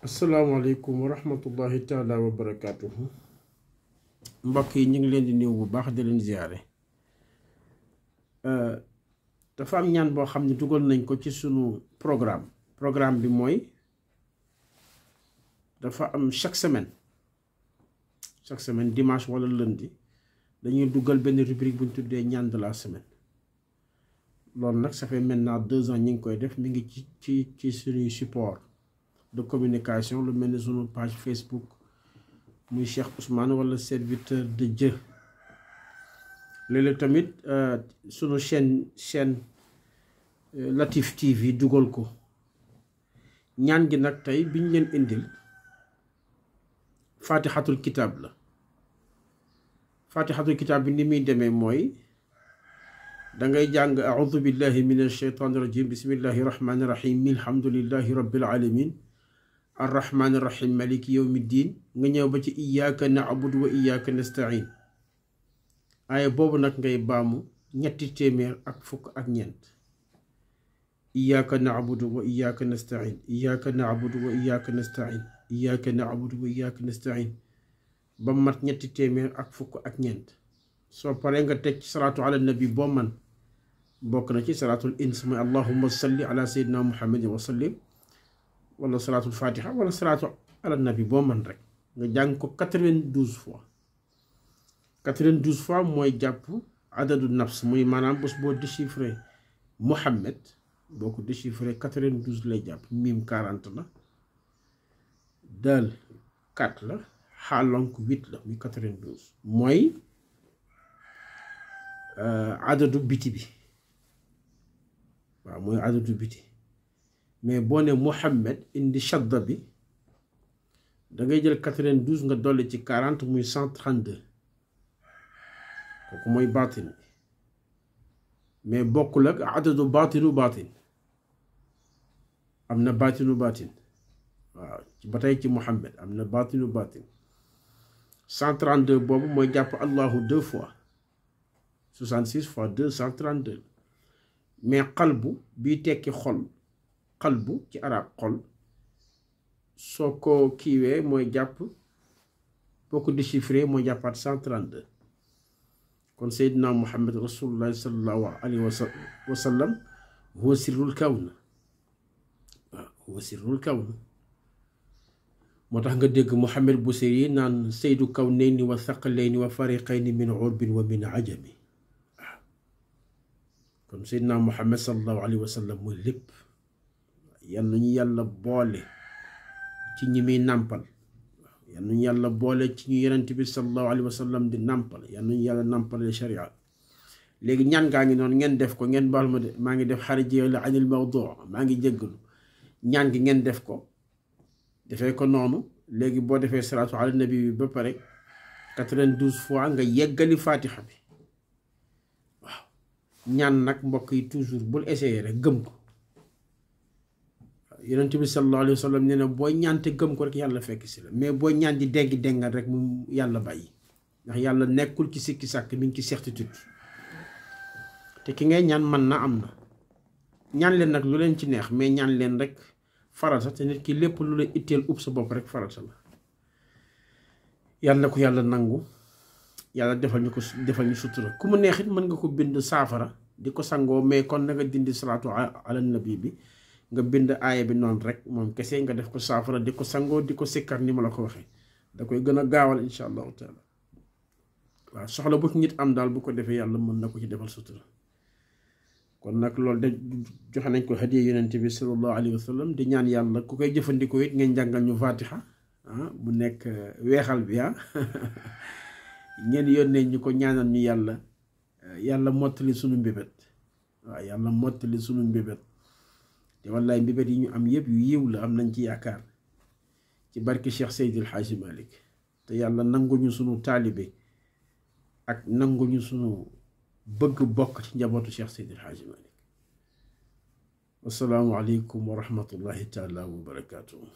asalaamaaleykum wa rahmatullahi taala wa barakaatuhu. mbokk yi ñu ngi leen di nuyu bu baax di leen ziyaare. dafa am ñaan boo xam ne dugal nañ ko ci sunu programme bi mooy dafa am chaque semaine dimanche wala lundi dañuy dugal benn rubrique bu ñu tuddee ñaan de la semaine. loolu nag ça fait maintenant 2 ans ñu ngi koy def mi ngi ci suñuy support de communication lu mel ni sunu page Facebook muy Cheikh Ousmane wala serviteur de Dieu. léeg-léeg tamit sunu chaîne Latif TV dugal ko. ñaan gi nag tey bi ñu leen indil fatihatul kitab la. fatihatul kitab bi ni muy demee mooy dangay jàng a'udhu billahi minash shaytanir rajim bismillahir rahmanir rahim alhamdulillahi rabbil alamin arrahmanir rahim maliki yawmiddin nga ñëw ba ci iyyaka na'budu wa iyyaka nasta'in. aaya boobu nag ngay baamu 300 iyyaka na'budu wa iyyaka nasta'in iyyaka na'budu wa iyyaka nasta'in iyyaka na'budu wa iyyaka nasta'in ba mat 300 soo paree nga teg ci salaatu ala nabi boo man bokk na ci salaatul ins mooy allahumma salli ala sayyidina muhammadin wa sallim wala salaatul fatiha wala salaatu ala nabi boo man rek nga jàng ko 92 fois 92 fois mooy jàpp adadu nafs muy maanaam bés boo déchiffré Muhammad boo ko déchiffré 92 lay jàpp mim 40 la dal 4 la xaalonk 8 la muy 92 mooy adadu biti bi waaw mooy adadu biti mais boo ne Muhammad indi shadda bi dangay jël 92 nga dolli ci 40 muy 132 kooku mooy baatin bi mais bokkul ak adadu baatin am na baatinu baatin waaw ba tey ci Muhammad am na baatinu baatin 132 boobu mooy jàpp allahu 2 fois 66 fois 2 132 mais qalbu bii tekki xol qalbu ci arab xol soo ko kiiwee mooy jàpp boo ko déchiffré mooy jàppaat 132 kon seydina muhammad rasulullah sallallahu alayhi wa sallam huwa sirrul kawn waaw huwa sirrul kawn moo tax nga dégg Muhammad Busiri naan saydu kawnayni wa thaqalayni wa fariqayni min urbin wa min ajami waaw kon seydina muhammad sallallahu alayhi wa sallam mooy lépp yal nañu yàlla boole ci ñi muy nàmpal yal nañu yàlla boole ci ñu yonent bi sallallahu alayhi wa sallam di nàmpal yal nañu yàlla nàmpale sharia. léegi ñaan gaa ngi noonu ngeen def ko ngeen baal ma de maa ngi def xariji la anil mawdu maa ngi jéggalu ñaan gi ngeen def ko defee ko noonu. léegi boo defee salaatu ala nabi bi ba pare 92 fois nga yeggali fatiha bi waaw ñaan nag mbokk yi toujours bul essayer rek gëm ko yonent bi sallallahu alayhi wa sallam nee na booy ñaan te gëm ko rek yàlla fekk si la mais booy ñaan di dégg dengal rek mu yàlla bàyyi ndax yàlla nekkul ci sikki sàkk mi ngi ci certitude te ki ngay ñaan man na am na ñaan leen nag lu leen ci neex mais ñaan leen rek farata te nit ki lépp lu la itteel ub sa bopp rek farata la yàlla na ko yàlla nangu yàlla defal ñu sutura ku mu neex it mën nga ko bind saafara di ko sangoo mais kon na nga dindi salaatu ala nabi bi nga bind aaya bi noonu rek moom kese nga def ko saafara di ko sangoo di ko sikkar ni ma la ko waxee da koy gën a gaawal insha allahu taala waaw soxla bu ci nit am daal bu ko defee yàlla mën na ko ci defal sutura kon nag loolu de joxe nañ ko hadiya yonent bi sallallahu alayhi wa sallam di ñaan yàlla ku koy jëfandikoo it ngeen jàngal ñu fatiha bu nekk weexal bi ngeen yónnee ñu ko ñaanal ñu yàlla mottali sunu mbébét waaw yàlla mottali sunu mbébét te wallaay mbébét yi ñu am yëpp yu yiw la am nañ ci yaakaar ci barki Cheikh Seydil Hadji Malick te yàlla nanguñu sunu taalibe ak nanguñu sunu bëgg bokk ci njabootu Cheikh Seydil Hadji Malick. Wassalaamu aleykum wa rahmatullahi taala wa barakaatuhu.